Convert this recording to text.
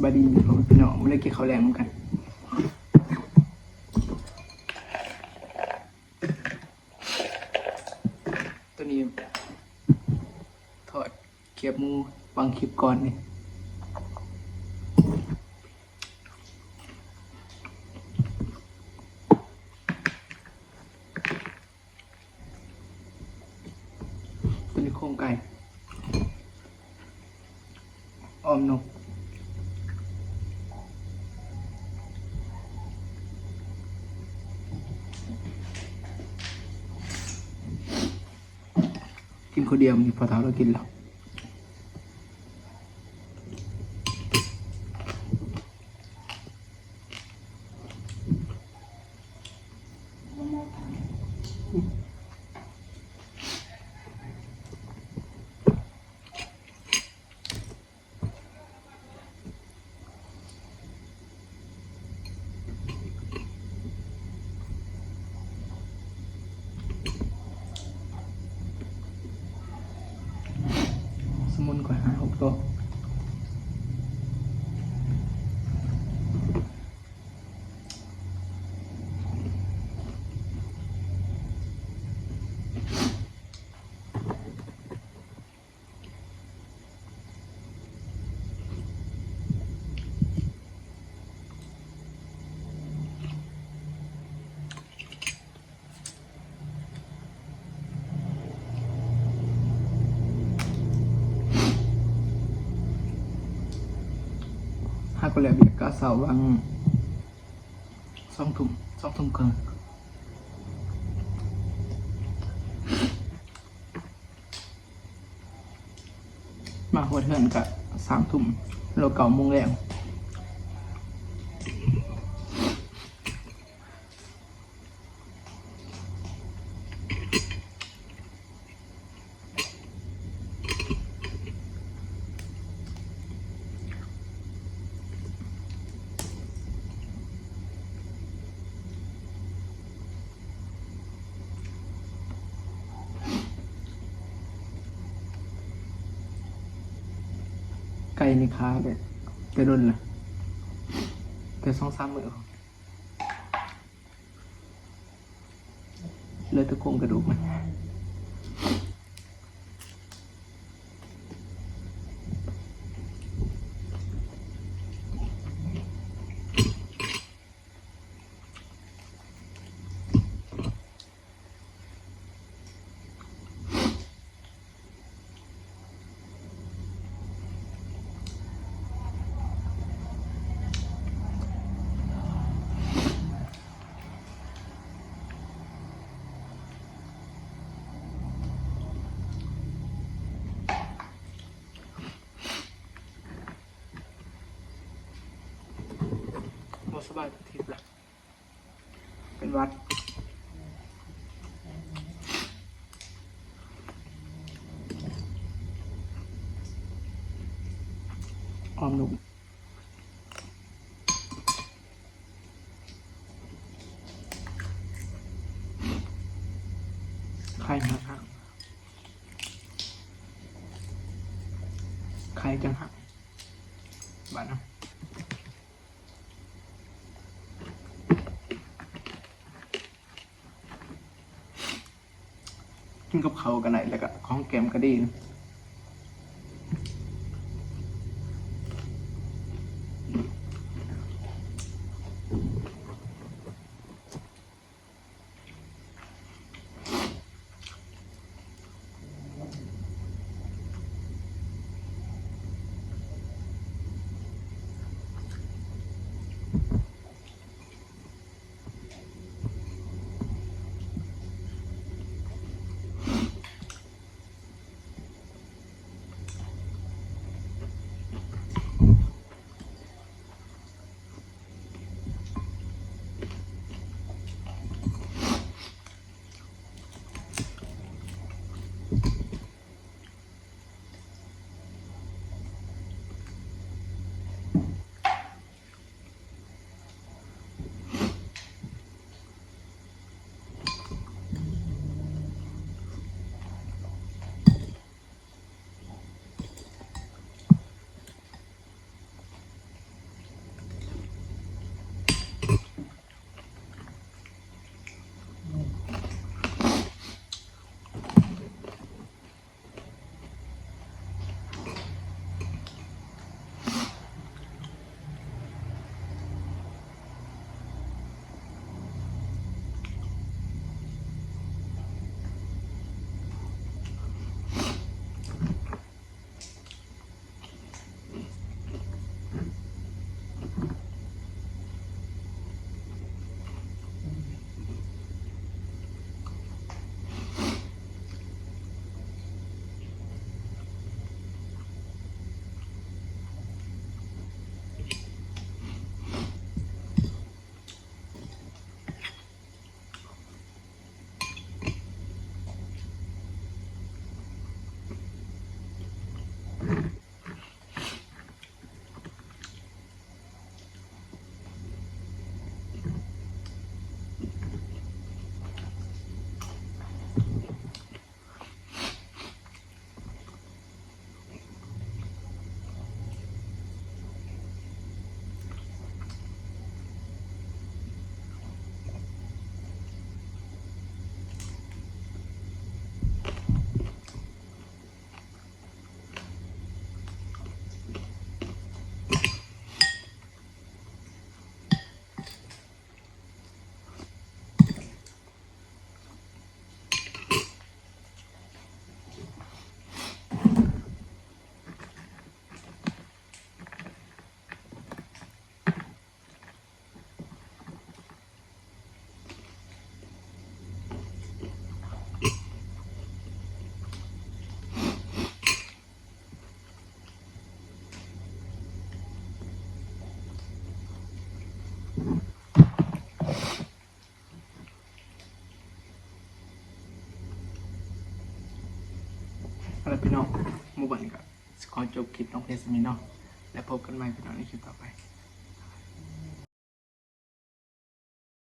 ບາຍດີພໍ່ແມ່ພີ່ນ້ອງ ມື້ນີ້ກິນເຂົ້າແລງນຳກັນ. ໂຕນີ້ທອດຄຽບໝູ ຫວ່າງຄລິບກ່ອນນີ້. ໂຕນີ້ໂຄງໄກ່ ອ້ອມນົກ. ກິນຄົນດຽວ ມີພໍ່ເຖົ້າລາວກິນແລ້ວ. ສະໝຸນຂ້ອຍຫ້າຫົກໂຕ. ຫາກໍແລ້ວວຽກກະເຊົ້າຫວ່າງສອງທຸ່ມ ສອງທຸ່ມເຄິ່ງ. ມາຮອດເຮືອນກະສາມທຸ່ມ ຫຼືເກົ້າໂມງແລງ. ໄກ່ນີ້ຄາແບບແຕ່ດົນລະ ແຕ່ສອງສາມມື້ ເຫຼືອແຕ່ໂຄງກະດູກມັນ. ບໍ່ສະບາຍຈັກທິດລະ ເປັນຫວັດ. ອ້ອມນຸ່ມ ໄຂ່ຫັກ ໄຂ່ຈັ່ງຫັກ ບາດນະ. ກິນກັບເຂົ້າກໍໄດ້ ແລ້ວກໍຂອງແກ້ມກໍດີ. ໂ ມາຈົບຄລິບນ້ອງເພຍສ່ຳນີ້ເນາະ ແລ້ວພົບກັນໃໝ່ພີ່ນ້ອງໃນຄລິບຕໍ່ໄປ.